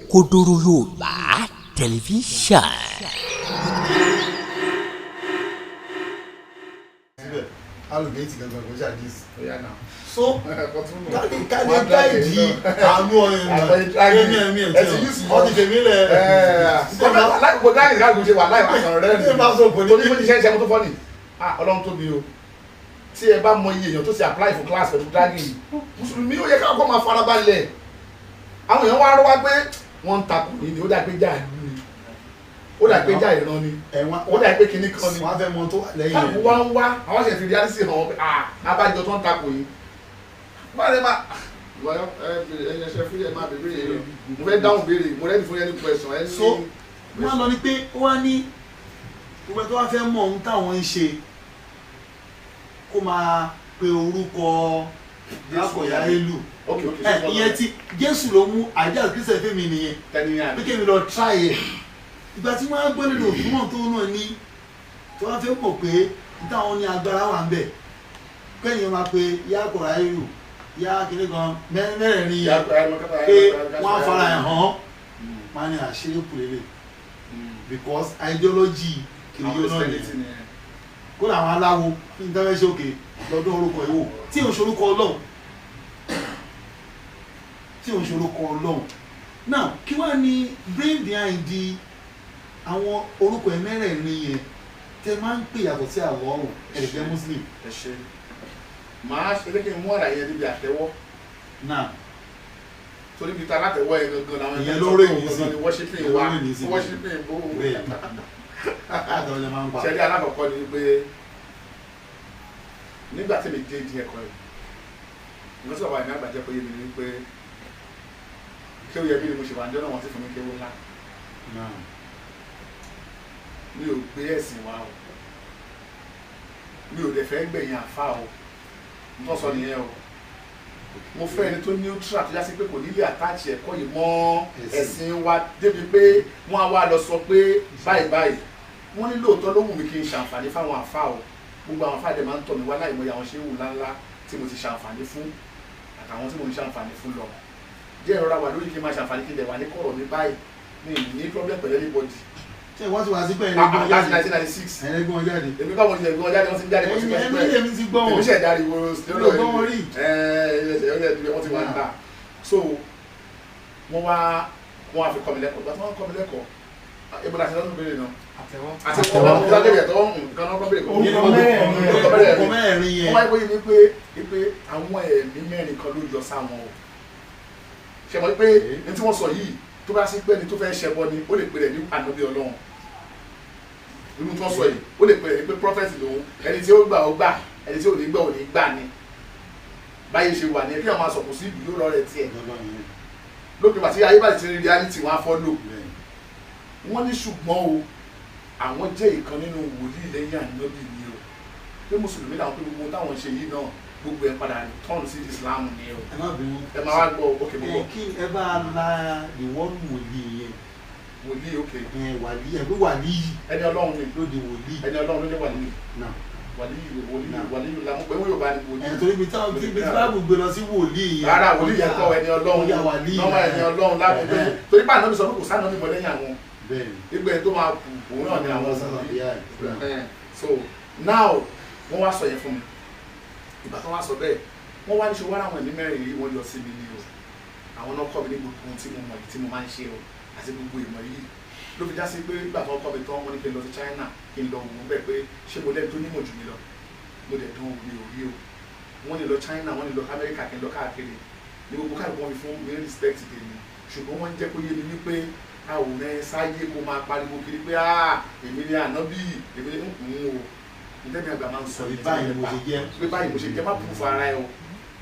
Òkodoro Yorùbá Tẹlifíṣàn. Síbẹ̀ alùpùpù gangan kò ṣàdís. Oya now. So kálí gáìdì àánú ẹ̀mí ẹ̀mí ẹ̀ tí wọ́n ti fèmí lẹ̀. Alákòókò gáìdì káàkiri ṣe wà láì máa sọ̀rọ̀ rẹ̀ Ní bá sọ kò ní torí bó ti ṣe ń ṣe mo tó fọ́ ni. Ah, Ọlọ́run tóbi o. Tí ẹ bá mọ iye èèyàn tó ti apply for class pẹ̀lú dragging yìí, Mùsùlùmí ó yẹ káwọn kọ́ máa farabalẹ̀. Àwọn èèyàn wá rọ́ wá pé wọ́n ń takò ní ni, ó dà pé já ìlú ni, ó dà pé já ìran ni, ó dà pé kinní kan ni. Wọ́n á fẹ́ mọ tó wà lẹ́yìn Káàkiri ẹ̀. wá ń wá, àwọn ṣe fi reality hàn wọ́n pé ah, abájọ tó ń takò yìí. Báwo ni máa ẹyẹ fún yẹn máa bèbè yẹn mo fẹ́ dáhùn béèrè mo rẹ́ni fún yẹn ní question ẹ ní. So wọ́n lọ ní pé ó wá ní gbogbo ẹ̀ tó wá fẹ́ mọ ohun táwọn ń ṣe kó máa pe orúkọ Lákọ̀yà Élù. Ok ok. Ẹ ìyẹn tí Jésù ló mú àìdíà Kristian fẹ́mi nìyẹn Tẹni yẹn pé àbí. kémi lọ try ẹ̀. Ìgbà tí wọ́n á gbọ́ nínú òfin tó náà ní tí wọ́n fẹ́ mọ̀ pé táwọn ní agbára wà ń bẹ̀ kẹ́yìn máa pe Yákọ̀yà Élù yá kiri kan mẹ́rẹ̀ẹ̀rin yẹn pé wọ́n á fara ẹ̀ hàn wọ́n á ní àṣírí kùlélẹ̀ because ideology kìrìyó náà nìyẹn. Kódà àwọn aláwo ní tẹ́fẹ́ ṣe òkè lọ́dún orúkọ ìwò tí ò ń ṣorúkọ Ọlọ́run, tí ò ń ṣorúkọ Ọlọ́run. Now kí wàá ní brain behind the àwọn orúkọ ẹ̀ mẹ́rẹ̀ẹ̀rin yẹn tẹ máa ń pè yàtọ̀ sí àlọ́ ọ̀hún ẹ̀rẹ̀gbẹ́ Muslim? Ẹ ṣe màá ṣe lé kí n mú àlàyé yẹn níbi àtẹ́wọ́ Now torí bíi ta látẹ̀wọ́ yẹn gangan làwọn Ìyẹn ló rè mí sí. gangan ni worshiping Ìyẹn ló wa rè mí sí. Worshiping bó bẹ́ẹ̀ látọ̀ lè máa ń pa. Ṣẹlẹ̀ alákọ̀ọ́kọ́ ni pé nígbà tí mi dé ìdí ẹ̀kọ́ yìí, nǹkan tí bàbá mi àgbà jẹ́ pé yé mi ni wípé kéwù yẹ bí ni mo ṣe wà ní ọ̀nà wọn ti fún mi kéwù ńlá. Now Mi ò gbé ẹ̀sìn wa o, mi ò dẹ̀ fẹ́ gbẹ̀yìn àfa o, n tó sọ nìyẹn o. Mo fẹ́ ẹni tó neutral tó yá sí pé kò ní lè attach ẹ̀kọ́ yìí mọ́ ẹ̀sìn wa débi pé wọ́n á wá lọ sọ pé báyìí báyìí. Wọ́n ní lóòótọ́ ló wù mí kí n ṣàǹfààní fáwọn àfa o. Gbogbo àwọn àfa dẹ̀ máa ń tọ̀ mí wá láìmọye àwọn ṣéwù ńláńlá tí mo ti ṣàǹfààní fún àtàwọn tí mo ń ṣàǹfààní fún lọ. Jẹ́ ìrora wà lórí kí n máa ṣàǹfààní kí n dẹ̀ wà ní kọ̀rọ̀ mi báyìí, mi ì ní problem pẹ̀lú anybody. Ṣé ìwọ́n ti wá sí pé ẹ̀rẹ́gbọ́n Láti jáde? 1996. Ẹ̀rẹ́gbọ́n jáde. Èmi báwo ni ẹ̀gbọ́n jáde, wọ́n ti ń jáde wọ́n ti Ẹ̀yin pẹ́ ẹ̀mí pẹ́. lèmi ti gbọ́ Èmi wọn. ṣẹ̀ dárí wo. Mi ò gbọ́ wọn rí. Ẹ̀ẹ́dẹ̀ẹ́dẹ̀ wọ́n ti wá ń ta. So wọ́n wá fi kọ́ mi lẹ́kọ̀ọ́. Ìgbà tí wọ́n kọ́ mi lẹ́kọ̀ọ́, ibo la ṣe lọ́dún béèrè náà Àtẹ́wọ́. àti wọ́n bá débi ẹ̀tọ́ nǹkan náà kọ́ béèrè kọ́. Orúkọ Orúkọ mẹ́rin yẹn. Wọ́n wáyé bóyá ní pé àwọn ẹ̀mí mẹ́rin kan ló yọ sáwọn o. Ṣe mọ̀ pé ní tí wọ́n sọ yìí, tó bá sí pé ẹni tó fẹ́ ṣẹbọ ni ó lè pè rẹ̀ ní ànábì Ọlọ́run. Irú tí wọ́n sọ yìí, ó lè pè rẹ̀ ní pé prophet lòun. Ẹni tí ó gbà ó gbà, ẹni tí ò ní gbà ò ní gbà ni. Báyìí ṣe wà ní kí wọ́n máa sọ̀kò sí ìlú lọ rẹ̀ tiẹ̀. Lópin àti ayé bá ti rí reality wọn á follow. Wọ́n ní ṣùgbọ́n o, àwọn jẹ́ ìkan nínú wòlíì lẹ́yìn ànábì ni o, pé mùsùlùmí làwọn, pé gbogbo táwọn ṣe yìí náà gbogbo ẹ̀ padà turn sí Islam ni o. Ẹ má bínú. Ẹ máa wá gbọ́, òkè Ẹ gbogbo. kí ẹ bá la ìwọ́n wòlíì yẹn. Wòlíì, òkè. Ẹ wàlí ẹ pé wàlí yìí Ẹni Ọlọ́run ni. ló di wòlíì. Ẹni Ọlọ́run ló jẹ́ wàlíì. Náà. Wàlíì, wòlíì, wàlíì làwọn pé wọ́n yóò bá ní wòlíì. Ẹ torí ibi táwọn tí ibi tí báàbù gbé lọ sí wòlíì yẹn. Rárá, wòlíì yẹn kọ́, ẹni Ọlọ́run. Kọjá wàlí. Nọ́mà ẹni Ọlọ́run láti pé torí pé ànábì sọ pé kò sáà náà níbọ̀ lẹ́yìn àwọn. Bẹ́ẹ̀ni. Ìgbẹ́ tó máa kù òun náà ni àwọn wòlíì. Bẹ́ẹ̀ni. So now wọ́n wá sọ yẹn fún mi. Ìgbà tó wá sọ bẹ́ẹ̀, wọ́n wá ní ṣe wá láwọn ẹ̀mí mẹ́rin yìí wọ́n yọ sí mi ní o. Àwọn náà kọ́ mi ní gbogbo ohun tí mo mọ̀ yìí tí mo máa ń ṣe o àti gbogbo ìmọ̀ yìí. Ló fi já sí pé nígbà tó kọ́ mi tán, wọ́n ní kí n lọ sí China kí n lọ wò ó bẹ́ẹ̀ pé ṣé mo lẹ́ni tó nímọ̀ jù mí lọ. Mo dẹ̀ dán mi ò rí o. Wọ́n ní lọ China, wọ́n ní lọ Amẹ́ríkà kí n lọ káàkiri. Ní gbogbo káàkiri wọ́n fi fún mi respect tèmi. Ṣùgbọ́n wọ́n ń jẹ́ kó yé mi wípé àwòrán sáyé kó máa pariwo kiri pé ah, èmi ni ànábì, èmi ni ń o. Ntẹ́mi àgbà máa ń sọ Sọ báyìí mo ṣe jẹ́. Pé báyìí mo ṣe jẹ́, má kú fún ara ẹ o.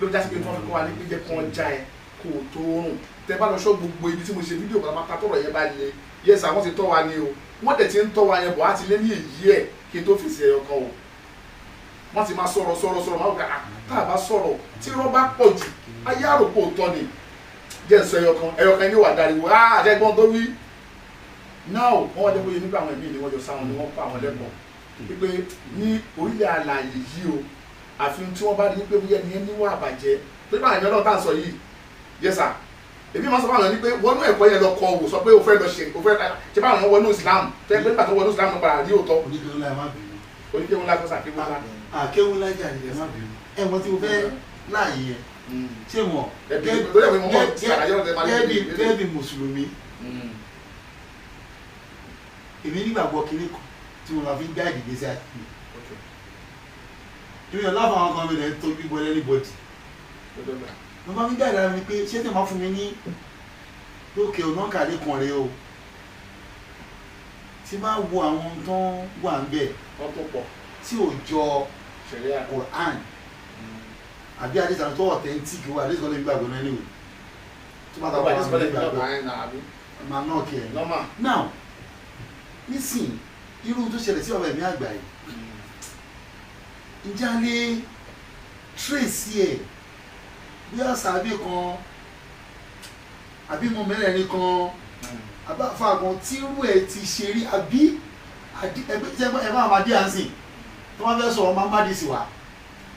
Ló fi já sí pé tí wọ́n fi kọ́ wa ní pé jẹ́ kán já ẹ kó o tó rùn. Tẹ bá lọ sọ gbogbo ibi tí mo ṣe fídíò pátápátá tọ̀rọ̀ yẹn bá le, yes, àwọn ti tọ́ wa ni o. Wọ́n dẹ̀ ti ń tọ́ wa yẹn bọ̀ á ti lé ní èyí ẹ̀ kí n tó fèsì ẹyọ kan o. Wọ́n ti máa sọ̀rọ̀ sọ̀rọ̀ sọ̀rọ̀ máa wò ká tá a bá sọ̀rọ̀ tí irọ́ bá pọ̀ jù ayé àròpọ̀ òótọ́ ni. Jẹ́ sọ ẹyọ kan, ẹyọ kan ní wà dariwo, ah, àjẹgbọ́n tó wí. Now wọ́n wá jẹ́ bóyá nígbà àwọn ẹ̀mí ni wọ́n jọ sáwọn ni wọ́n kọ́ àwọn lẹ́kọ̀ọ́ wípé ní orílẹ̀ alààyè yìí o, àfihàn tí wọ́n bá rí pé bóyá ẹni yẹn níwà àbàjẹ́ torí báyìí ọlọ́run tá à ń sọ yìí, yes sir, Èmi máa sọ fún àwọn ní pé wọnú ẹ̀kọ́ yẹn lọ kọ wò sọ pé o fẹ́ lọ ṣe o fẹ́ ṣe báwọn yẹn wọnú Islam tó yẹ pé nígbà tó wọnú Islam ló padà rí òótọ́. Oníkéwú ńlá ẹ má bínú. Oníkéwú ńlá kọ́sà kéwú ńlá. Àkéwú ńlá jà ní ẹ má bínú. Ẹ wọ́n tí mo fẹ́ láàyè yẹn ṣé wọ́n gẹ́gẹ́ bí mùsùlùmí èmi nígbàgbọ́ kínní kan tí mo máa fi gbá ìdìgbé sí àti mi. Èmi ò láfa àwọn kan mi lè tọ́jú bọ́lẹ́ ní bọ́dì. Mo máa fi gbá ìdára mi pé ṣé tí wọ́n fún mi ní lókè ọ̀nà kàlẹ́ kan rèé o. Tí máa wo àwọn tó wà ń bẹ̀ tí ò jọ Quran àbí àdéhùn tó authentic wà àdéhùn kan lè gbàgbọ́ náà anyway. Tó bá ta wà lè gbàgbọ́ máa náà kí ẹ̀. Now nísìnyí irú tó ṣẹlẹ̀ sí ọ̀rọ̀ ẹ̀mí àgbà yìí ǹjẹ́ a lè trace ẹ̀ bí àṣàbí kan àbí mo mẹ́rẹ̀ẹ̀rin kan àbáfà kan tí irú ẹ̀ ti ṣe rí àbí ẹgbẹ́ ẹ máa máa dé àǹsìn tó máa fẹ́ sọ̀rọ̀ máa má di sí wa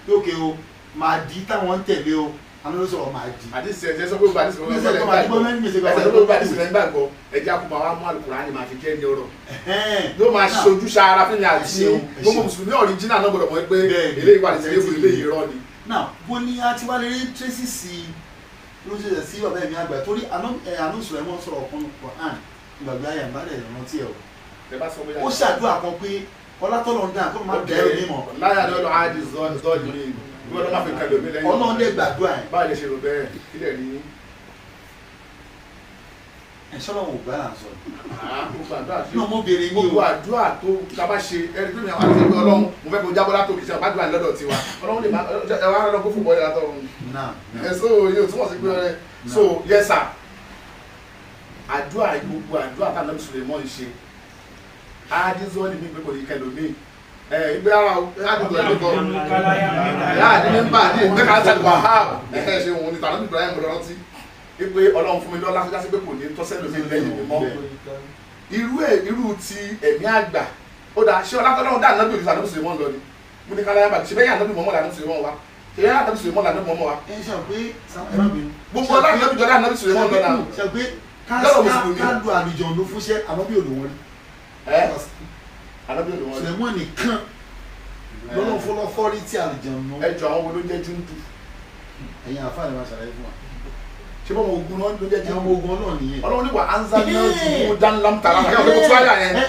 lókè o máa di táwọn ń tẹ̀lé o àwọn ló sọ̀rọ̀ máa di. Àdìsí ẹ̀ sọ pé gbogbo àdìsí lẹ́yìn gbàgbọ́ ẹ̀jẹ̀ àkùnmọ̀ wa mú Al-Kùránì máa fi jẹ́ ní ọ̀rọ̀ yóò máa ṣojú sára fún mi àti gbogbo mùsùlùmí ọ̀ríjínà náà gbọ́dọ̀ mọ̀ pé eléyìí wà ní sílé eléyìí irọ́ ni. Now bó ní a ti wá lè rí tracy sí ló ṣe ṣe sí bàbá ẹ̀mí àgbà torí àánú Sùlẹ́mọ́ sọ̀rọ̀ ọ̀kan Quran ìgbàgbé ayé àbálẹ̀ ìrántí ẹ̀ o. Ó ṣàdúrà kan pé ọlátọ́lọ́ ń dá kó má dẹ́rù mímọ́. Láyà ni ọlọ́ àdì zọ́ọ̀lì mi ìwọ ló má fi kalẹ̀ omi lẹ́yìn. Ọlọ́run lè gbàdúrà ẹ̀. Báwo lè ṣe rò bẹ́ẹ̀ kílẹ̀ rí. Ẹ sọ́lọ́ wò gbà là ń sọ. Gbogbo àdúrà tí náà mo béèrè yín o. Gbogbo àdúrà tó ta bá ṣe ẹni tó ní àwọn àti ẹgbẹ́ Ọlọ́run mo fẹ́ kó jábọ́ látòkè sí àbádùn àlọ́dọ̀ tiwa Ọlọ́run lè má ẹ wá rán kó fún bọ́ọ̀lù látọ̀run. Ẹ so yóò túmọ̀ sí pé ẹ so yes sir àdúrà gbogbo àdúrà tá ànábì Sùlẹ́mọ́n ṣe àdìsọ́ọ̀lì mi pé kò ní kẹlòmíì ìgbé ara àdìgbò ẹ̀dùkọ láàdì mímbà ní ìgbé kan sàlùwà ha ẹ̀ ṣe òun ní tàbí Ibrahim lọ́rántí wípé Ọlọ́run fún mi lọ́lá tó jásí pé kò ní tọ́sẹ́ lómi lẹ́yìn mi mọ́ irú ẹ̀ irú ti ẹ̀mí àgbà ó dà ṣé ọlá tọ́lọ́run dà ànábì òdìsá ànábì Sùlẹ́mọ́n lọ ni mo ní kálá yàgbà ṣe bẹ́ẹ̀ ànábì mọ́mọ́ lànábì Sùlẹ́mọ́n wa ṣe bẹ́ẹ̀ ànábì Sùlẹ́mọ́n lànábì mọ́mọ́ wa gbogbo ọlá ànábì jọlá ànábì Sùlẹ́mọ́n lọ náà ṣe pé ká lu àlùjọ̀nù fúnṣẹ́ ànábì òdò wọn rí Sùlẹ́mọ́n nìkan lọ́nà fọlọ́fọ́rí tí àlùjọ̀nù. Ẹ jọ àwọn wo ló jẹ́ júndù. Ẹ̀yin àfáà ni wọ́n ṣàlàyé fún wa. Ṣé bọ́ ọmọ ogun náà ló jẹ́ júndù. Ọmọ ogun náà nìyẹn. Ọlọ́run ní wà anza náà jù dánlám tààrà kí ọ̀pẹ kò tú àyà yẹn. Ẹ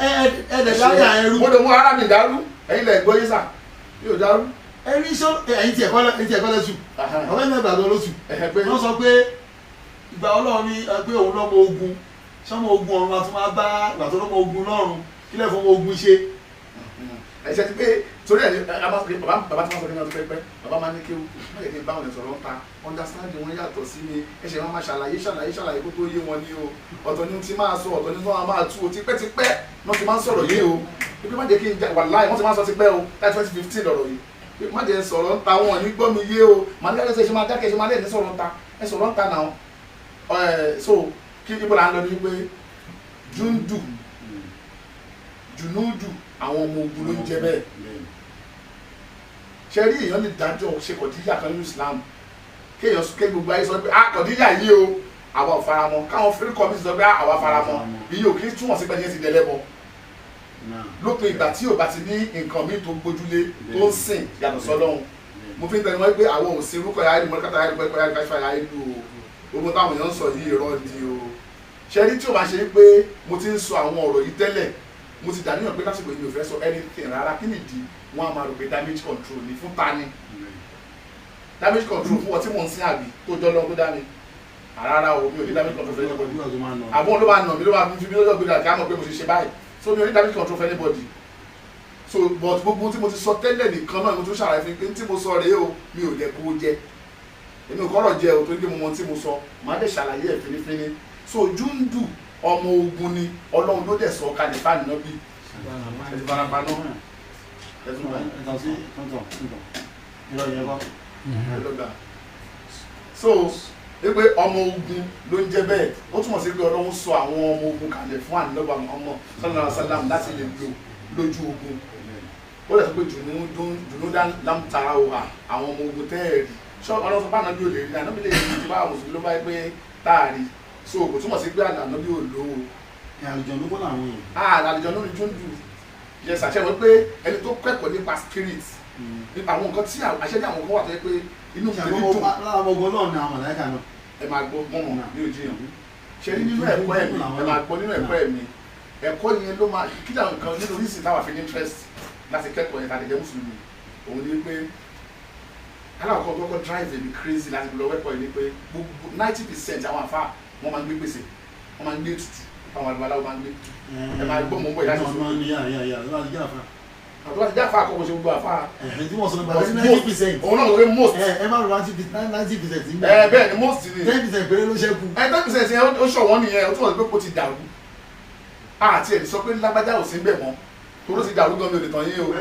ẹ láyà ẹrú. Mo lè mú ara mi dàrú ẹ̀yin lẹ gbọ́ yísà yóò dàrú. Ẹni sọ ẹ̀yin tí ẹ̀kọ́ lẹ́sù ọ̀fẹ́ mi gbàgbọ́ lóṣù. Wọ́n sọ pé ìgbà Ọlọ́run ní pé òun lọ́mọ ogun sọmọ ogun ọ̀run àti máa bá ìgbà tó lọ́mọ ogun lọ́run kílẹ̀ fún ọmọ ogun ṣe. Ẹ ṣe ti pé torí ẹ ní bàbá tí wọ́n sọ ní ọdún pẹ́pẹ́ bàbá máa ní kéwù má lè kí n bá wọn sọ̀rọ̀ ń ta understand wọn yàtọ̀ sí mi ẹ ṣe wọn máa ṣàlàyé ṣàlàyé ṣàlàyé kó tó yé wọn ní o ọ̀tọ̀ ni ti máa sọ ọ̀tọ̀ ni wọ́n máa tú o tipẹ́tipẹ́ wọ́n ti máa ń sọ̀rọ̀ yìí o pípẹ́ má jẹ́ kí n já wàláì wọ́n ti máa ń sọ tipẹ́ o láti 2015 lọ̀rọ̀ yìí má jẹ́ sọ̀rọ̀ ń ta wọn ní gbọ́ mi yé o màá ní ká ṣe máa dákẹ́ ṣe máa lẹ́ẹ̀ ní sọ̀rọ̀ ń ta ẹ sọ̀rọ̀ ń ta náà so kí ibo là ń lọ ní pé júndù jùnúdù àwọn ọmọ ogun ló ń jẹ bẹ́ẹ̀ ṣe rí èèyàn lè dájọ́ ṣe kọ̀díyà kan nínú Islam kéèyàn ké gbogbo ayé sọ pé ah kọ̀díyà yìí o àwa ò faramọ́ káwọn free committee sọ pé ah àwa faramọ́ iye ò kí túmọ̀ sí pé ẹni yẹn ti dẹlẹ́bọ lópin ìgbà tí ò bá ti ní nǹkan míì tó gbójúlé tó ń sìn yàtọ̀ sọ́lọ́hun mo fi ń tẹnu mọ́ pé àwọn ò sí orúkọ yàrá ìlú mọ́lẹ́kàtà yàrá ìlú yàrá ìlú yàrá ìlú o gbogbo táwọn èèyàn ń sọ yìí irọ́ ni o ṣe rí tí ò bá ṣe pé mo ti ń sọ àwọn ọ̀rọ̀ yìí tẹ́lẹ̀ mo ti dàníyàn pé lásìkò yìí mi ò fẹ́ sọ anything rárá kí nìdí wọn a máa rò pé damage control ni fún tani damage control fún ọ tí mò ń sin àbí tó jọ lọ tó dá mi rárá o mi ò ní damage control for anybody àbọ̀ ló máa nà mí ló máa fi mí lọ́jọ́ gbéra kí á mọ̀ pé mo ṣe ṣe báyìí so mi ò ní damage control for anybody so but gbogbo tí mo ti sọ tẹ́lẹ̀ nìkan náà mo tún ṣàlàyé fún pé tí mo sọ rèé o mi ò jẹ́ kó jẹ èmi ò kọ́rọ̀ jẹ o torí pé mo mọ tí mo sọ màá dẹ̀ ṣàlàyé ẹ̀ fínífíní so júndù ọmọ ogun ni Ọlọ́run ló dẹ̀ sọ kalẹ̀ fáànù náà bí ẹ ti fara pa náà ẹ tún bá so wípé ọmọ ogun ló ń jẹ́ bẹ́ẹ̀ ó túmọ̀ sí pé Ọlọ́run sọ àwọn ọmọ ogun kalẹ̀ fún ànábì Muhammad sallallahu alaihi wasallam láti lè lò lójú ogun ó lè sọ pé jùnú lámtara òhà àwọn ọmọ ogun tẹ́ẹ̀rì ṣọ Ọlọ́run sọ pé ànábì ò lè rí ànábì lè rí tí bá àwọn mùsùlùmí ló bá yẹ pé táàrí So kò túmọ̀ sí pé àná bí ò lówó. Àlùjọ̀nnú kọ́ làwọn èèyàn. Àlùjọ̀nnú ni Júndù. Yes, àṣẹ wọn pé ẹni tó kẹ́kọ̀ọ́ nípa spirit, nípa àwọn nǹkan tí àṣẹ ní àwọn kan wà tó yẹ pé inú mi tèmi dùn. Lára ọmọ ogun Ọlọ́run ni àwọn màláíkà náà. Ẹ máa gbọ́ mọ́mọ́ mi ò jiyàn. Ṣe ní nínú ẹ̀kọ́ ẹ̀mí, ẹ máa gbọ́ nínú ẹ̀kọ́ ẹ̀mí. Ẹ̀kọ́ yẹn ló máa kí làwọn nǹkan nínú oríṣi táwa fi ní interest láti kẹ́kọ̀ọ́ yẹn tàbí jẹ́ mùsùlùmí. Òun ni pé alákọ̀ọ́ tó kọ́ drive mi crazy láti lọ wẹ́kọ̀ọ́ yìí ni pé gbogbo 90% àwọn àfa wọ́n máa ń gbé gbèsè, wọ́n máa ń gbé ètùtù, àwọn àlùbáláwo máa ń gbé. Ẹ máa gbọ́ mọ̀ ń bọ̀ ìdájọ́ sọ. Àtúwà ti jáfa àkọ́kọ́ ṣe gbogbo àfa. Tí wọ́n sọ nípa 90%. Òun náà ló pé most. Ẹ má rò 90%. Ẹ bẹ́ẹ̀ ni most ni. 10% péré ló ṣẹ́kù. 10% yẹn ó ṣọ̀wọ́n nìyẹn, ó túmọ̀ sí pé kò ti dàrú. Àti ẹ̀ sọ pé lágbájá ò sí ń bẹ̀ mọ́. Toró ti dàrú gan mi ò lè tàn yín o.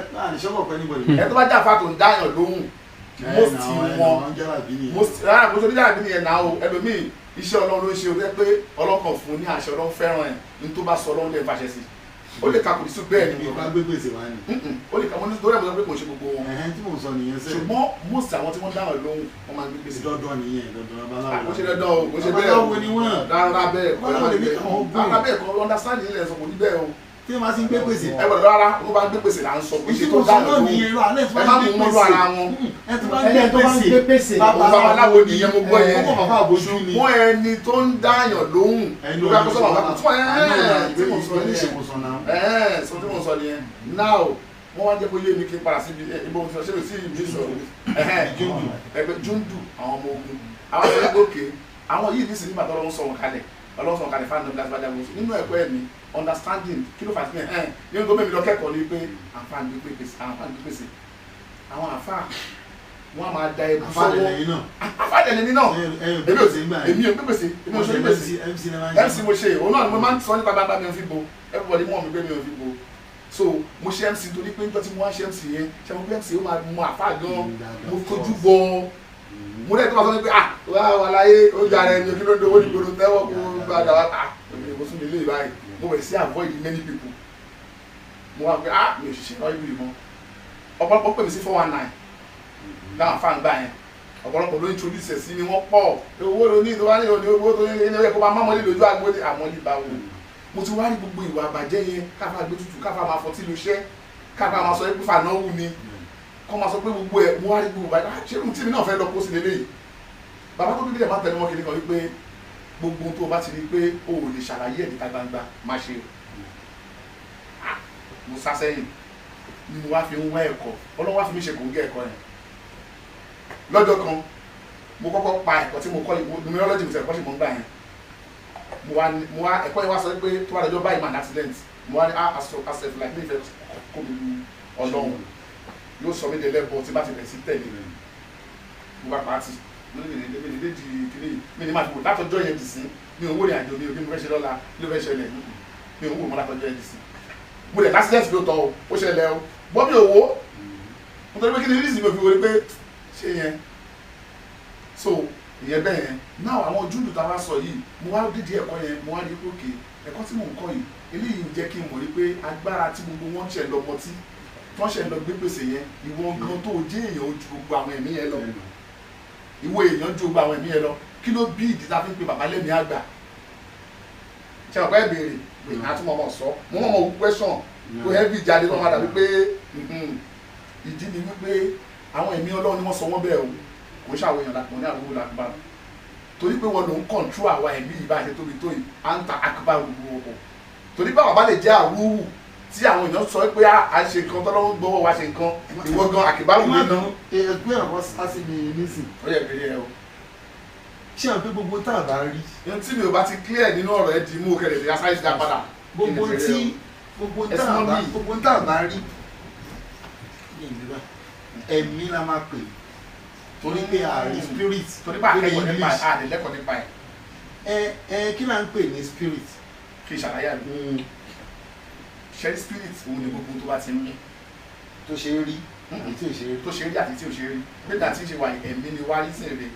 Ẹ tó bá jáfa tó ń dáyàn lóhùn. Most wọn most rárá kò sóbi jáde nìyẹn náà o, ẹlòmíì iṣẹ́ Ọlọ́run ló ń ṣe o, jẹ́ pé ọlọ́kàn fún ní àṣẹ Ọlọ́run fẹ́ràn ẹ̀ ní tó bá sọ Ọlọ́run lè fàṣẹ sí ó lè ka kò ní sùn bẹ́ẹ̀ ni ìgbà gbé gbèsè wá ni. Ó lè ka mo ní torí ẹ̀ mo sọ pé kò ṣe gbogbo wọn. Tí mò ń sọ nìyẹn sẹ́yìn. Ṣùgbọ́n most àwọn tí wọ́n dáhùn lóhùn wọ́n máa ń gbé gbèsè. Dandan nìyẹn, dandan babaláwo. Kò ṣe dandan o, kò ṣe bẹ́ẹ̀ o. Babaláwo ni wọ́n. Rárá bẹ́ẹ̀ kọ́, rárá bẹ́ẹ̀ kọ́, understand ilẹ̀ sọ kò ní bẹ́ẹ̀ o. Tí wọ́n bá ti ń gbé gbèsè. Ẹ gbọ́dọ̀ rárá, wọ́n bá ń gbé gbèsè là ń sọ, kò ṣe tó dáhùn lóhùn. Ẹ má mú mọ́lú ara wọn. Ẹ tó bá ń gbé gbèsè. Babaláwo nìyẹn mo gbọ́ yẹn. Ṣùgbọ́n ẹni tó ń dáyàn lóhùn. Ẹni sọ tí mo sọ nìyẹn. Now wọ́n wá jẹ́ kó yé mi kí n padà síbi ibo mo sọ ṣé mi sí ibi sọ. Ẹgbẹ́ Júndù àwọn ọmọ ogun. Àwọn sọ pé òkè àwọn yìí nísìnyí nígbà tó Ọlọ́run sọ wọn kalẹ̀. Ọlọ́run sọ wọn kalẹ̀ fáwọn ọ̀nà ìlàsíwájú àwọn nínú ẹ̀kọ́ ẹ̀mí understanding kí ló fà sí ẹ̀ nínú tó mẹ́mi lọ kẹ́kọ̀ọ́ ni pé àǹfààní pèsè àwọn àǹfààní wọn a máa da ẹbú sọ́wọ́ àǹfààní ẹ̀lẹ́ni náà èmi ò pèsè èmi ò ṣe pèsè MC mo ṣe òun náà ni mo máa ń sọ nípa gbangba mi ò fi bo everybody mọ̀ mi pé mi ò fi bo so mo ṣe MC torí pé nígbà tí mo wá ṣe MC yẹn ṣe mo pé MC ó máa mọ àfáà gan mo kojú bọ mo rẹ̀ tó máa sọ pé ah wà wà láyé ó jà rẹ̀ ní kí ló ń dowó ní gbòòrò tẹ́wọ́ kó gbàdá wa ah èmi ò sún mi lé báyìí mo bẹ̀rẹ̀ sí avoid many people mo wá pé ah mi ò ṣiṣẹ́ lọ́ọ́ ibi mọ́ ọ̀pọ̀lọpọ̀ pè mí sí 419 láwọn afáàn gbà yẹn ọ̀pọ̀lọpọ̀ ló introduce ẹ̀ sí ni wọ́n pọ̀ owó ló ní ìtọ́wá ní òní owó tó ní ní ẹ̀kọ́ máa mọ́lẹ̀ lójú àgbo ní àmọ́ ní ìbáwò mo ti wá rí gbogbo ìwà àbàjẹ́ yẹn káfá gbé tutù káfá máa fọtí lu iṣẹ́ káfá máa sọ pé fànáwù ni kọ́ máa sọ pé gbogbo ẹ̀ mo wá rí gbogbo bàjẹ́ ṣé irun tí mi náà fẹ́ lọ kó sí lélẹ́yìí bàbá tó bíbélì máa tẹnu mọ́ kiri kan wípé gbogbo tó o bá ti rí pé o ò lè ṣàlàyé ẹ̀ níta gbangba má ṣe o mo sá sẹ́yìn ni mo wá fi ń wá ẹ̀kọ́ Ọlọ́run wá fi mí ṣe kòńgẹ́ ẹ̀kọ́ yẹn lọ́jọ́ kan mo kọ́kọ́ pa ẹ̀kọ́ tí mo kọ́ numerology mo ti ẹ̀kọ́ ṣe mọ́ ń gbà yẹn mo wá ẹ̀kọ́ yẹn wá sọ pé tó bá lọ́jọ́ báyìí man accident mo wá ní asef like mi fẹ́ kó mi lu Ọlọ́run yóò sọ mí di ẹlẹ́bọ tí bá ti bẹ̀rẹ̀ sí tẹ̀lé mo bá pàtì mo ní mi ní di kiri mi ní máa fi wò látọjọ́ yẹn dì sí mi ò wò ní àjò mi ò kí mo fẹ́ ṣe lọ́la kí ló fẹ́ ṣẹlẹ̀ mi ò wò mọ́ látọjọ́ yẹn dì sí mo lè accident ló tọ́ o ó ṣẹlẹ̀ o bọ́ mi ò wò nítorí pé kí ni reason mi ò fi wò ni pé ṣé yẹn so ìyẹn bẹ́ẹ̀ yẹn náà àwọn júùdù tá a wá sọ yìí mo wá dídí ẹ̀kọ́ yẹn mo wá rí pé òkè ẹ̀kọ́ tí mò ń kọ́ yìí eléyìí ń jẹ́ kí n mọ̀ wípé agbára tí gbogbo wọn ṣẹ̀ lọ mọtí tí wọ́n ṣẹ̀ lọ gbé pèsè yẹn ìwọ gan tó jẹ́ èèyàn ojú gbogbo àwọn ẹ̀mí yẹn lọ ìwọ èèyàn ju gbogbo àwọn ẹ̀mí yẹn lọ kí ló bí ìdí tá a fi ń pe bàbá lẹ́mìí àgbà ṣe ọ̀pẹ́ ìbéèrè pé àtúmọ̀ ọmọ sọ mo mọ̀ mọ̀ question tó heavy jáde tó máa dàbí pé ìdí ni wípé àwọn ẹ̀mí Ọlọ́run ni wọ́n sọ wọ́n bẹ́ẹ̀ o kò ṣàwọn èèyàn làpọ̀ ní àrùn làkúbà torí pé wọn ló ń kọ̀ǹtró àwa ẹ̀mí yìí bá a ṣe tóbi tó yìí à ń ta akíbá gbogbo ọkọ̀ torí báwa bá lè jẹ́ àwúwù tí àwọn èèyàn sọ pé à ń ṣe nǹkan tọ́lọ́run gbọ́wọ́ wa ṣe nǹkan ìwọ gan àkìbá wù mí náà. Ẹgbẹ́ ọ̀rọ̀ sásì mi nísìn. Ó yẹ ìbéèrè ẹ o. Ṣé àwọn pé gbogbo tá a bá rí. Ohun tí mi ò bá ti clear nínú ọ̀rọ̀ ẹ di mú kẹlẹ̀ sí asáyé ti dá padà. Gbogbo tí gbogbo tá a bá rí ẹ̀mí la máa pè torí pé ààrí spirit. Torí pé àkẹ́kọ̀ọ́ nípa ẹ̀ àdìlẹ́kọ̀ọ́ nípa ẹ̀. Ẹ kí là ń pè ní spirit. Kí ìṣàlàyé àbí. Ṣe spirit òun ni gbogbo tó bá ti ń mí. Tó ṣe é rí àti tí ò ṣe é rí. Tó ṣe é rí àti tí ò ṣe é rí nígbà tí ń ṣe wà ẹ̀mí ni wá rí sí rè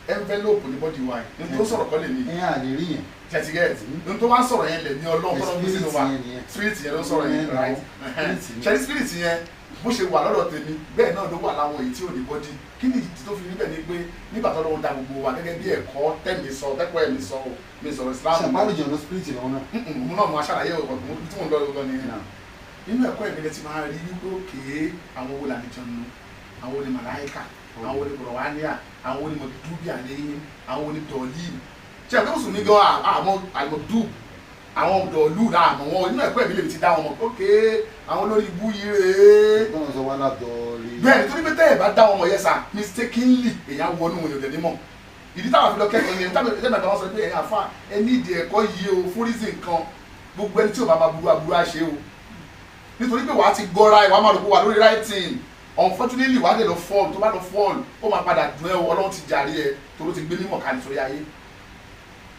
envelope ní body wa yìí ní tó sọ̀rọ̀ kọ́ lè ní. Ẹ à lè rí yẹn. Tẹ̀sígẹ́ẹ̀tì ní tó wá sọ̀rọ̀ yẹn lè ní Ọlọ́run tó lọ́n sínú wa spirit yẹn ló sọ̀rọ̀ yẹn right ṣe spirit yẹn Bó ṣe wà lọ́dọ̀ tèmi bẹ́ẹ̀ náà ló wà láwọn èyí tí ò ní bọ́dí. Kí ni ìdí tó fi níbẹ̀ ni pé nígbà tó lọ́wọ́ da gbogbo wa gẹ́gẹ́ bí ẹ̀kọ́ tẹ̀mí sọ tẹ́kọ̀ọ́ ẹ̀mí sọ o mi sọ̀rọ̀ Islam. Ṣàpálùjọ ló spirit lọ́wọ́ náà. Mo náà mo aṣàlàyé ọ̀gbọ̀n tí mò ń lọ lọ nìyẹn. Nínú ẹ̀kọ́ ẹ̀mí lẹ ti máa rí wípé òkè àwọn wo làlejò nù, àwọn wo ni màláìkà, àwọn wo ni kùrọ̀wánìà, àwọn wo ni mọ̀dúbí àléyìn, àwọn wo ni dọ̀lín. Ṣé àgbẹ̀ mùsùlùmí gan àwọn àmọ̀dúb àwọn dọ̀lú náà àmọ̀ wọn nínú ẹ̀kọ́ ẹ̀mí lè ti dá wọn mọ̀ ókè àwọn olórí ibú yìí rèé. Tọ́nà sọ wá látọ̀ọ́rí. Bẹ́ẹ̀ nítorí pé tẹ́ ẹ̀ bá dá wọn mọ̀ yẹn sà mistakenly èèyàn wọnú wọn yóò dẹ̀ mọ̀. Ìdí táwọn fi lọ kẹ́kọ̀ọ́ yẹn táwọn ẹ̀jẹ̀ mẹ́ta wọn sọ pé ẹ̀yin àfa ẹ ní ìdí ẹ̀kọ́ yìí o fún reason kan gbogbo ẹni tí ò bá máa burú aburú á ṣe o. Nítorí pé wàá ti gọra ẹ̀ wàá máa rò pé wà lórí writing unfortunately wàá dẹ̀ lọ fall tó bá lọ fall ó máa padà dùn ẹ́ o Ọlọ́run ti jàre ẹ torí ó ti gbé mímọ̀ kalẹ̀ sórí ayé.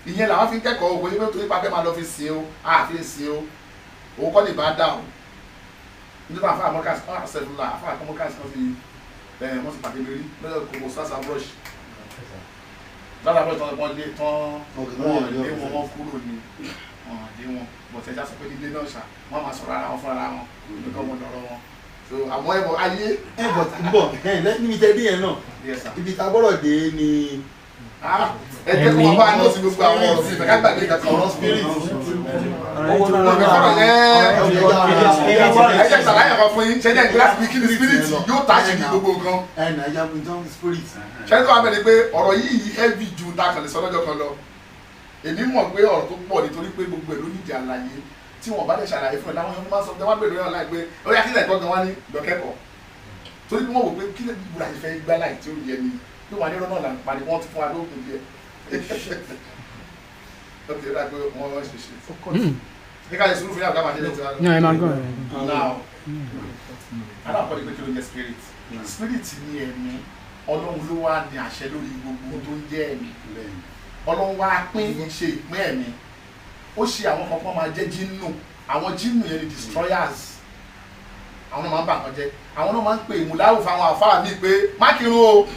Ìyẹn làwọn fi ń kẹ́kọ̀ọ́ òwe pé torí pa fẹ́ máa lọ fi sin o àfi sin o òun kọ́ lè bá dà o nítorí àfa àmọ́kàsí kan àṣẹfúnla àfa àmọ́kàsí kan fi wọ́n ti pàdé lórí lọ́dọ̀ kòkó sasa brush sasa brush tán wọ́n lé tán wọ́n lé wọn wọ́n kúrò ní wọ́n lé wọn bọ̀tẹ́ já sọ pé nílé náà ṣá wọ́n máa sọ̀rọ̀ ara wọn fúnra wọn nígbà wọn lọ́rọ̀ wọn so àmọ́ ẹ̀bọ̀ ayé. Ẹ bọ̀ bọ̀ ẹ níbi tẹ́ dé yẹn náà ibi tá a gbọ́dọ̀ dé ni. Ẹ jẹ́ kó wọn bá nọ́ọ̀sì gbogbo àwọn ọ̀rọ̀ sí ìfẹ́ ká gbàgbé kankan. Ọ̀rọ̀ spirit. Ẹ jẹ́ ṣàlàyé kan fún yín ṣe jẹ́ glass bí kí ni spirit yóò tá ṣe ní gbogbo nǹkan. Ẹ nàìjà fún tán spirit. Ṣé tó wà bẹ́ẹ̀ ni pé ọ̀rọ̀ yìí heavy ju ta kàn lè sọ lọ́jọ́ kan lọ. Èmi mọ̀ pé ọ̀rọ̀ tó pọ̀ nítorí pé gbogbo ẹ̀ ló nídìí àlàyé tí wọ́n bá lè ṣàlàyé fún ẹ láwọn yẹn máa sọ pé wọ́n bèrè lórí ọ̀la pé ó yá kí lè gbọ́ngàn wá ní lọ́kẹ́kọ̀ọ́. Torí pé wọ́n wò pé kí lè gbúra ìfẹ́ gbá láì tí ó yẹ ni pé wọ́n á ní rọ́nà là ń pa ni wọ́n ti fún wa lóògùn díẹ̀. Ok, ó dà pé wọ́n ṣe ṣe. Kíkà lè sùúrù fún yàrá máa ṣe lè ti wá. Ní ẹ máa gbọ́. Now, alákọ̀ọ́ ni pé kí ló ń jẹ́ spirit. Spirit ni ẹ̀mí, Ọlọ́run ló wà ní àṣẹ lórí gbogbo tó ń jẹ́ ẹ̀mí. Ọlọ́run wá pín ṣe ìpín ẹ̀mí. Ó ṣe àwọn kankan máa jẹ́ jínù. Àwọn jínù yẹn ni destroyers. Àwọn náà máa ń bà kan jẹ́. Àwọn náà máa ń pè ìmúláwò fáwọn àfáà mi pé má kírun o,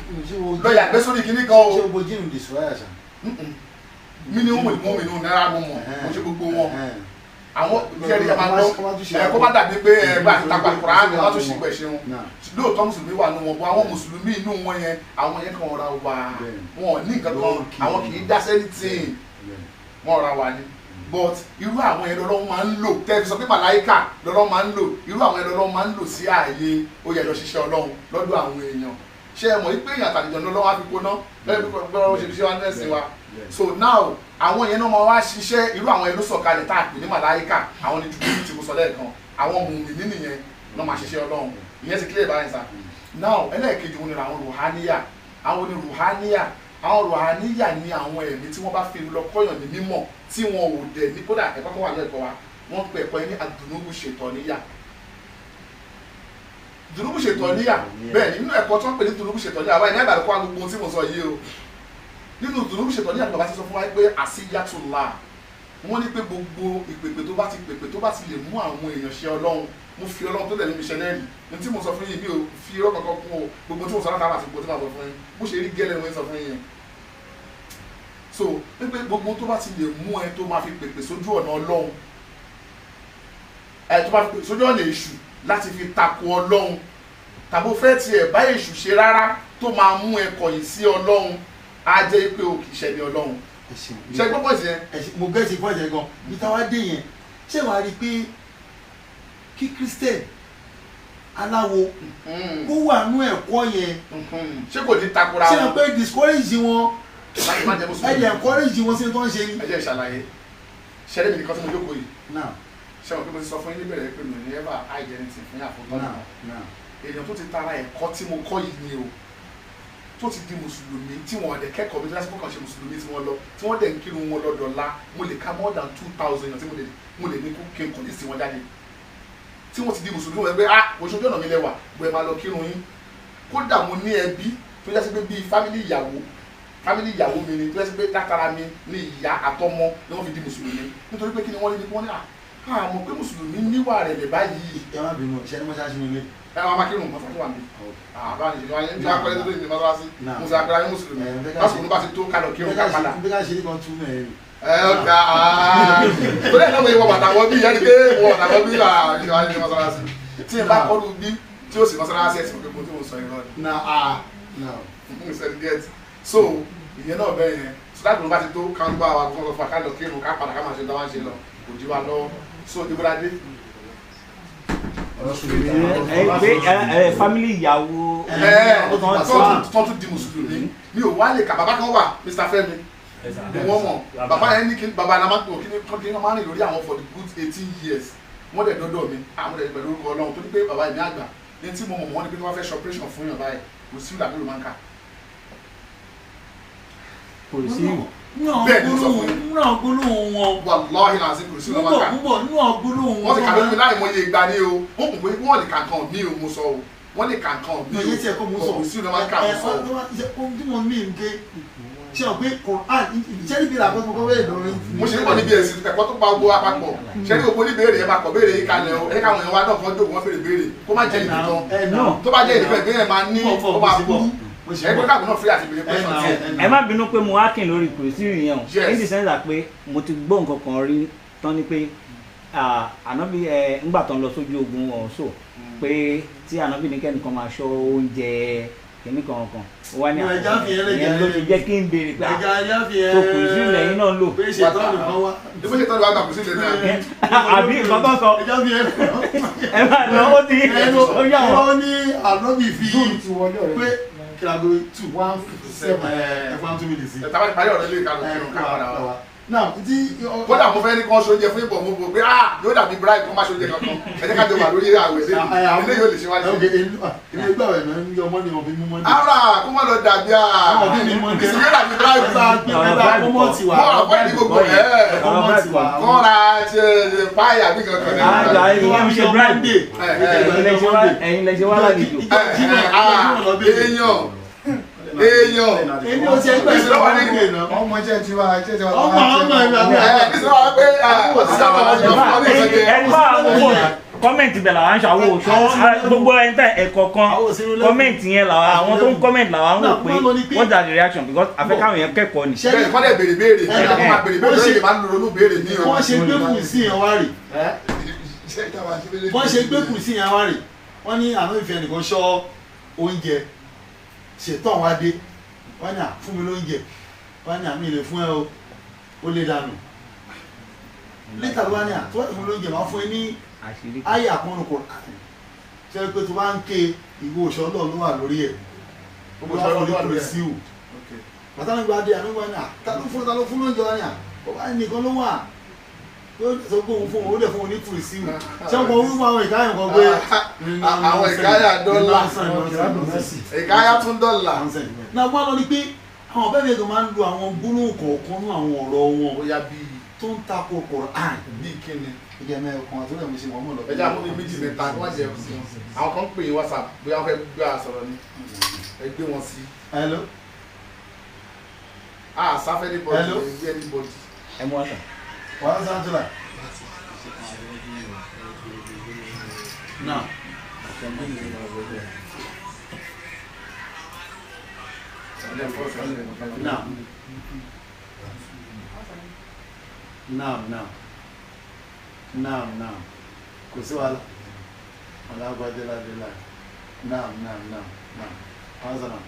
lọ yàgbẹ́ sórí kinní kan o. Ṣé o bo jínù destroyer ṣá? Mímú mímú náírà mú mọ̀, mo ṣe gbogbo wọn. Àwọn kẹrin ẹ máa gbọ́ ẹ kó má dàbí pé ẹ bá àti takpa Kùránì wọn tún ṣìgbẹ́ ṣeun. Lóòótọ́ mùsùlùmí wà nù wọn bọ́ àwọn mùsùlùmí inú wọn yẹn àwọn yẹn kàn ra wà wọn ní nǹkan kan àwọn kì í dá sẹ́nitìn wọn ra wà ní. But irú àwọn yẹn lọ́lọ́ máa ń lò tẹ́ fi sọ pé màláìkà lọ́lọ́ máa ń lò irú àwọn yẹn lọ́lọ́ máa ń lò sí ààyè ó yẹ lọ ṣiṣẹ́ Ọlọ́run lọ́dọ̀ àwọn èèyàn. Ṣé ẹ mọ̀ pé èèyàn àtàlejò lọ́lọ́ wá fi kóná lọ́dọ̀ bí wọ́n ṣe fi ṣe wá ní ẹ̀sìn wa. So now àwọn yẹn náà máa wá ṣiṣẹ́ irú àwọn yẹn ló sọ̀kalẹ̀ tá a pè ní màláìkà àwọn ni jùlọ tí mo sọ lẹ́ẹ̀kan àwọn mùmìnì nìyẹn náà máa ṣiṣẹ́ Ọlọ́run ìyẹn ti clear báyìí sá. Now ẹlẹ́ẹ̀kejì òun ni àwọn rùháníyà àwọn ni rùháníyà àwọn rùháníyà ni àwọn ẹ̀mí tí wọ́n bá fi lọ kọ́yàn ní mímọ̀ tí wọn ò dẹ̀ ní kódà ẹ̀kọ́ kan wà ní ẹ̀kọ́ wa wọ́n pe ẹ̀kọ́ yẹn ní àdùnnúbù ṣètọ́níyà dùnúbù ṣètọ́níyà bẹ́ẹ̀ nínú ẹ̀kọ́ tí wọ́n pè ní dùnúbù ṣètọ́níyà wáyé ní àgbàdo kọ́ gbogbo ohun tí mo sọ yìí o. Nínú dùnúbù ṣètọ́níyà ni bàbá ti sọ fún wa pé àṣeyàtúlá wọ́n ní pé gbogbo ìpèpè tó bá ti pèpè tó bá ti lè mú àwọn èèyàn ṣe Ọlọ́run mo fi Ọlọ́run tó tẹ̀lé mi ṣẹlẹ̀ rí ní tí mo sọ fún yín mi ò fi irọ́ kankan kún o gbogbo tí mo sọ látara àti gbogbo tí mo sọ fún yín bó ṣe rí gẹ́lẹ́ mo ń sọ fún yín yẹn. So pé gbogbo tó bá ti lè mú ẹ tó máa fi pèpè sójú ọ̀nà Ọlọ́run ẹ tó máa fi pèpè sójú ọ̀nà èṣù láti fi tako Ọlọ́run tàbó fẹ́ tiẹ̀ bá èṣù ṣe rárá tó máa mú ẹ kọ̀yìn sí Ọlọ́run á jẹ́ pé o kì í ṣe ní Ọlọ́run. Ṣe gbọ́ pọ̀ sí yẹn. Mo gẹ́sì pọ̀ jẹ́ gan bí táwa dé yẹn ṣé wàá rí i pé kí Christian aláwo kó wà nú ẹ̀kọ́ yẹn. Ṣé kò ní takora wọn. Ṣé wọn pé discourage wọn ẹ jẹ́ encourage wọn sí ní tó ń ṣe ni. Ẹ jẹ́ ìṣàlàyé ṣẹlẹ̀ mi nìkan tí mo jókòó yìí ṣé wọn pé mo ti sọ fún yín níbẹ̀rẹ̀ pé mi ò ní ever hide anything fún yàtọ̀ tọ́jú kan èèyàn tó ti tara ẹ̀kọ́ tí mo kọ́ yìí ni o tó ti di mùsùlùmí tí wọn dẹ̀ kẹ́kọ̀ọ́ mi tó lásìkò kan ṣe mùsùlùmí tí wọ́n lọ tí wọ́n dẹ̀ ń kírun wọn lọ́dọ̀ọ́lá mo lè ka more than 2,000 èèyàn tí mo lè ní kí n kọ̀ ní sí wọn jáde tí wọ́n ti di mùsùlùmí wọn pé ah oṣooju ọ̀nà mi lẹ́wà bó ẹ máa lọ kírun yín. Kódà mo ní ẹbí tó jásí pé bíi fámílì ìyàwó mi ni tó jásí pé látara mi ní ìyá àtọmọ ni wọ́n fi di mùsùlùmí nítorí pé kí ni wọ́n ní wọ́n ní àmọ́ pé mùsùlùmí níwà rẹ̀ lè báyìí. Ẹ má bínú ṣe ni mọ́ṣáláṣí mi lé. Ẹ máa kírun mọ́ṣáláṣí wà mí. Àbá ní ìṣèlú wáyé ní akọ́lẹ́ tó ní mọ́ṣáláṣí musa akọ́lẹ́ ní mùsùlùmí lásìkò bá ti tó kálọ̀ kírun ká padà. Bí ká ṣe ní kan tún mẹ́rin. Ẹ ọ̀gá torí ẹ̀ náà mo yẹ wọ bàtà wọ bí ìyá ni pé wọ bàtà wọ bí ìṣèlú wáyé ní mọ́ṣáláṣí tí ẹ bá kọ́lu bí Tí ó sì mọ́sálásí ẹ̀sìn pé mo tí mo sọ irọ́ ni. Na a na. Mo sọ get. So ìyẹn náà bẹ́ẹ̀ yẹn. So láti bá ti tó ká ń gbá wa kó fún wa ká lọ kírun ká padà ká máa ṣe dáwà ṣe lọ kò jí wa lọ́wọ́. So ibo la dé. Ẹ family ìyàwó. Tó tún di mùsùlùmí. Mi ò wá lè kà bàbá kan wà Mr. Fẹ́mi. Wọ́n mọ̀ bàbá yẹn ní kí bàbá náà máa kí ní máa rìn lórí àwọn for the good 18 years. Wọ́n dẹ̀ dọ́dọ̀ mi àwọn dẹ̀ pẹ̀lú orúkọ Ọlọ́run tó ní pé bàbá yìí ní àgbà ní tí mo mọ̀ wọ́n ní pé tí wọ́n fẹ́ ṣe operation fún yàn báyìí kò sí ìlànà ìlú máa ń kà. Kò sí. Bẹ́ẹ̀ ni mo sọ fún yín. Nínú àwọn gbólóhùn wọn. Wàláhì náà sí kò sí ìlú máa ń kà. Púpọ̀ nínú àwọn gbólóhùn wọn. Wọ́n ti kà lórí mi láì mọye ìgbà ni o. Wọ́n kò pé wọ́n lè kà nǹkan mi o mo sọ o. Wọ́n lè kà nǹkan mi o. Ìyẹn tí ẹ kọ́ mo sọ. Kò sí ìlú máa ń kà mo sọ o. Ohun tí mo mí ń ké ṣe ọ pé Quran ṣé níbi ìlàkọ́ tó kọ́ bẹ́ẹ̀ lórí. Mo ṣe ń bọ̀ níbi ẹ̀sìn ẹ̀kọ́ tó pa gbogbo wa papọ̀. Ṣé ní gbogbo oníbèrè yẹn máa kọ̀ béèrè yìí kalẹ̀ o. Ẹ káwọn èèyàn wa náà kan jókòó wọn béèrè béèrè kó má jẹ́ ìdìkan. Tó bá jẹ́ ìdìkan ìgbéyàwó máa ní ó máa kú. Ẹgbẹ́ káàkiri náà free àti béèrè question tiẹ̀. Ẹ má bínú pé mo hákìn lórí kùrìsìrì yẹn o. Yes. In the sense that pé mo ti gbọ́ nǹkan kan rí tán ni pé ànábì ẹ ńgbà tán lọ sójú ogun ọ̀ṣọ́ pé tí ànábì ní kẹ́nìkan máa ṣọ́ oúnjẹ kìíní kan kan ó wá ní Mo ẹja fi yẹn lè ìyẹn ló fi jẹ́ kí n béèrè pé Ẹja ẹja fi ẹ. tó kùrìsìrì lẹ́yìn náà lò. Pé ṣètọ́nù kan wá. Ibo ṣe tọ́jú wa gbà kò sí ìlẹ̀ náà. Àbí nǹkan tó sọ. Ẹja fi ẹ. Ẹ máa lọ ó ti ó yà wọ́n. Ó ní ànábì fi pé kìlàgò 2 157. Ẹ fún 2 minutes. Ẹ tá bá ti parí ọ̀rọ̀ ilé ìkàlù kírun ká padà wá. Now tí. Kódà mo fẹ́ ní kí wọ́n ṣoúnjẹ fún ìbọn mo bò pé ah yóò dàbí bribe kó má ṣoúnjẹ kankan. Ẹ jẹ́ ká jọ wà lórí àwẹ̀ lẹ́nu. Ilé yóò lè ṣe wá sí. Èmi gbà wẹ̀ náà ń yọ mọ́ni ọ̀bí mú mọ́ni. Ara kó má lọ dàbí à. Ọ̀bí mi mọ́ni. Ìsìn yóò dàbí bribe. Ẹ bá kó mọ́ọ̀tì wá. Wọ́n àpọ̀ ní gbogbo ẹ̀. Kó mọ́ọ̀tì wá. Kọ́ ra ṣe páyà bí kankan ní. Àgbà ìyẹn ń ṣe bribe. Ẹ̀yin lẹ ṣe wá lálejò. Èèyàn èèyàn Èmi ò tiẹ̀ gbà ìṣòro wà ní Ọmọ iṣẹ́ tiwa iṣẹ́ tiwa. Ọmọ ọmọ ìgbà mi. Ìṣòro wà pé òṣìṣẹ́ àwọn ọmọ ìjọba fún ọ ní ìṣẹ́jẹ. Ẹni bá àwọn owó comment bẹ̀ làwọn ń ṣàwò ṣọ́ gbogbo ẹni tẹ ẹ̀kọ́ kan comment yẹn làwọn àwọn tó ń comment làwọn ń wò pé what are the reaction because àfẹ́káwọn yẹn kẹ́kọ̀ọ́ ni. Bẹ́ẹ̀ni kọ́ lẹ̀ béèrè béèrè kọ́ máa béèrè béèrè lórí ìbá ronú béèrè ní o. Wọ́n ṣe gbé kù sí yẹn wá rè. Wọ́n ṣe gbé kù sí yẹn wá rè. Wọ́n ní àná ìfẹ́ nìkan ṣọ́ oúnjẹ ṣètò àwọn adé. Wọ́n ní à fún mi lóúnjẹ. Wọ́n ní àmì ìlè fún ẹ o. Ó lè dànù. Létà ló wá ní à tó wá fún mi lóúnjẹ máa fún ẹ ní ayé àpọ́nù kò ṣe pé tó bá ń ké ìwé òṣọ́ ọlọ́run ló wà lórí ẹ̀. Gbogbo òṣọ́ ọlọ́run ló wà lórí ẹ̀. Síwù. Bàtà nígbà dé àná wà ní à ta ló fún ta ló fún lóúnjẹ wá ní à ó bá nìkan ló wà. Ó sọ pé òun fún òun ó dẹ̀ fún òun ní kùrì síwù. Ṣé ọkọ̀ orúkọ àwọn ìkáyà kan pé Àwọn ìkáyà dọ́là. Ìkáyà tún dọ́là. Náà wọ́n lọ ní pé àwọn ọ̀bẹ mi máa ń lo àwọn gbólóhùn kọ̀ọ̀kan ní àwọn ọ̀rọ̀ wọn Bóyá bíi tó ń tako Quran. bíi kíni. Ìjẹ́ mẹ́rin kan àti ọ̀rẹ́ mi ṣe wọ́n mọ̀ lọ. Ẹ jẹ́ àwọn bíi méjì mẹ́ta kí wọ́n jẹ àwọn kan ń pè é WhatsApp bóyá wọ́n fẹ́ gbé a sọ̀rọ̀ ni ẹ gbé wọn sí. Hello. Ah sáfẹ́ anybody Hello. ẹ gbé anybody. Ẹ mú wá sàn. Wàhálà sàǹtìlà. Now. Now. Now, now. Now, now. Kò sí wàhálà. Ọlágbádéládélá. Now, now, now, now. Wàhálà sàǹtìlà.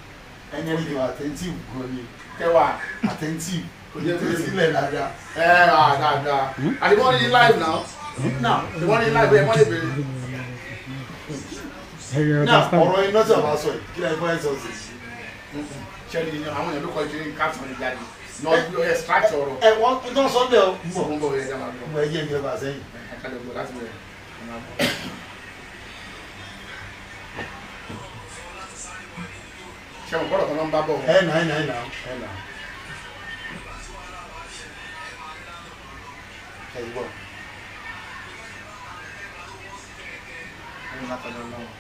Ẹni ẹni kì í wà attentive gan ni. Kẹwàá. Attentive. Kò jẹ́ Kò sílẹ̀ dáadáa. Ẹ ẹ dáadáa. Àti wọ́n ní live now. Now. Wọ́n ní live ẹ wọ́n lè béèrè. Now, ọ̀rọ̀ iná tí a bá sọ yìí, kí lẹ́yìn fún ẹ̀ sọ sí? Ṣẹ́ni àwọn èèyàn ló kọ́ ìṣeré caption ní jáde. Náà extract ọ̀rọ̀. Ẹ wọ́n tó sọ bẹ́ẹ̀ o. Mo ń bọ̀ ẹ jẹ́ máa lọ. Mo ẹ jẹ́ ìjọba sẹ́yìn. Ẹ ká lè gbọ́ láti bẹ̀rẹ̀. Ṣé mo gbọ́dọ̀ kan náà ń bá bọ̀? Ẹ nà ẹ nà ẹ nà ẹ nà. Ẹ gbọ́. Ẹ nà tọ̀dọ̀ lọ́wọ́.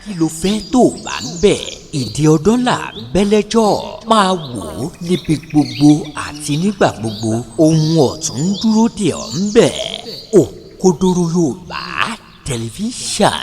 Kí ló fẹ́ tó o bá ń bẹ̀? Ìdí ọdún là bẹ́lẹ́jọ́ máa wò ó níbi gbogbo àti nígbà gbogbo. Ohun ọ̀tun ń dúró dè ọ́ ń bẹ̀. Òkodoro Yorùbá Tẹlifíṣàn.